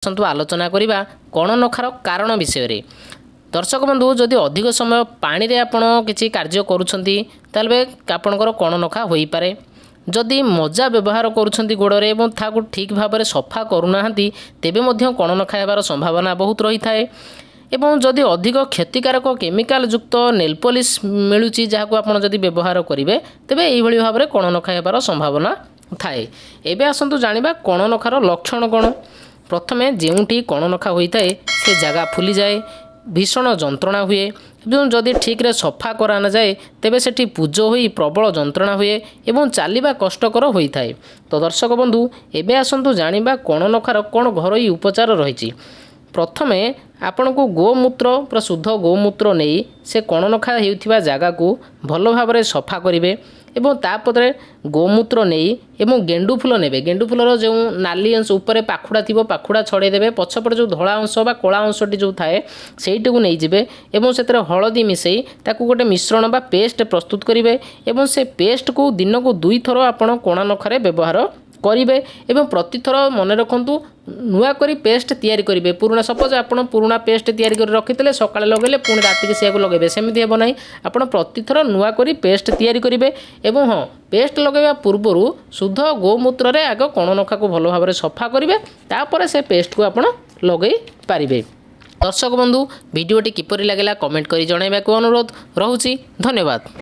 ଆସନ୍ତୁ ଆଲୋଚନା କରିବା କଣନଖାର କାରଣ ବିଷୟରେ। ଦର୍ଶକ ବନ୍ଧୁ, ଯଦି ଅଧିକ ସମୟ ପାଣିରେ ଆପଣ କିଛି କାର୍ଯ୍ୟ କରୁଛନ୍ତି, ତାହେଲେ ଆପଣଙ୍କର କଣନଖା ହୋଇପାରେ। ଯଦି ମୋଜା ବ୍ୟବହାର କରୁଛନ୍ତି ଗୋଡ଼ରେ ଏବଂ ତାହାକୁ ଠିକ୍ ଭାବରେ ସଫା କରୁନାହାନ୍ତି, ତେବେ ମଧ୍ୟ କଣନଖା ହେବାର ସମ୍ଭାବନା ବହୁତ ରହିଥାଏ। ଏବଂ ଯଦି ଅଧିକ କ୍ଷତିକାରକ କେମିକାଲ ଯୁକ୍ତ ନେଲ୍ ପଲିସ୍ ମିଳୁଛି, ଯାହାକୁ ଆପଣ ଯଦି ବ୍ୟବହାର କରିବେ, ତେବେ ଏଇଭଳି ଭାବରେ କଣନଖା ହେବାର ସମ୍ଭାବନା ଥାଏ। ଏବେ ଆସନ୍ତୁ ଜାଣିବା କଣନଖାର ଲକ୍ଷଣ କ'ଣ। ପ୍ରଥମେ ଯେଉଁଠି କଣନଖା ହୋଇଥାଏ, ସେ ଜାଗା ଫୁଲିଯାଏ, ଭୀଷଣ ଯନ୍ତ୍ରଣା ହୁଏ ଏବଂ ଯଦି ଠିକ୍ରେ ସଫା କରାନଯାଏ, ତେବେ ସେଠି ପୁଜ ହୋଇ ପ୍ରବଳ ଯନ୍ତ୍ରଣା ହୁଏ ଏବଂ ଚାଲିବା କଷ୍ଟକର ହୋଇଥାଏ। ତ ଦର୍ଶକ ବନ୍ଧୁ, ଏବେ ଆସନ୍ତୁ ଜାଣିବା କଣନଖାର କ'ଣ ଘରୋଇ ଉପଚାର ରହିଛି। ପ୍ରଥମେ ଆପଣଙ୍କୁ ଗୋମୂତ୍ର, ପୁରା ଶୁଦ୍ଧ ଗୋମୂତ୍ର ନେଇ ସେ କଣନଖା ହେଉଥିବା ଜାଗାକୁ ଭଲ ଭାବରେ ସଫା କରିବେ ଏବଂ ତାପରେ ଗୋମୂତ୍ର ନେଇ ଏବଂ ଗେଣ୍ଡୁ ଫୁଲ ନେବେ। ଗେଣ୍ଡୁ ଫୁଲର ଯେଉଁ ନାଲି ଅଂଶ ଉପରେ ପାଖୁଡ଼ା ଥିବ, ପାଖୁଡ଼ା ଛଡ଼େଇ ଦେବେ। ପଛପଟେ ଯେଉଁ ଧଳା ଅଂଶ ବା କଳା ଅଂଶଟି ଯେଉଁ ଥାଏ, ସେଇଟିକୁ ନେଇଯିବେ ଏବଂ ସେଥିରେ ହଳଦୀ ମିଶାଇ ତାକୁ ଗୋଟେ ମିଶ୍ରଣ ବା ପେଷ୍ଟ ପ୍ରସ୍ତୁତ କରିବେ ଏବଂ ସେ ପେଷ୍ଟକୁ ଦିନକୁ ଦୁଇଥର ଆପଣ କଣା ନଖରେ ବ୍ୟବହାର କରିବେ। ଏବଂ ପ୍ରତିଥର ମନେ ରଖନ୍ତୁ, ନୂଆ କରି ପେଷ୍ଟ ତିଆରି କରିବେ। ପୁରୁଣା, ସପୋଜ ଆପଣ ପୁରୁଣା ପେଷ୍ଟ ତିଆରି କରି ରଖିଥିଲେ, ସକାଳେ ଲଗାଇଲେ, ପୁଣି ରାତିକି ସେଇଆକୁ ଲଗାଇବେ, ସେମିତି ହେବ ନାହିଁ। ଆପଣ ପ୍ରତିଥର ନୂଆ କରି ପେଷ୍ଟ ତିଆରି କରିବେ। ଏବଂ ହଁ, ପେଷ୍ଟ ଲଗାଇବା ପୂର୍ବରୁ ଶୁଦ୍ଧ ଗୋମୂତ୍ରରେ ଆଗ କଣ ନଖାକୁ ଭଲ ଭାବରେ ସଫା କରିବେ, ତାପରେ ସେ ପେଷ୍ଟକୁ ଆପଣ ଲଗାଇ ପାରିବେ। ଦର୍ଶକ ବନ୍ଧୁ, ଭିଡ଼ିଓଟି କିପରି ଲାଗିଲା କମେଣ୍ଟ କରି ଜଣାଇବାକୁ ଅନୁରୋଧ ରହୁଛି। ଧନ୍ୟବାଦ।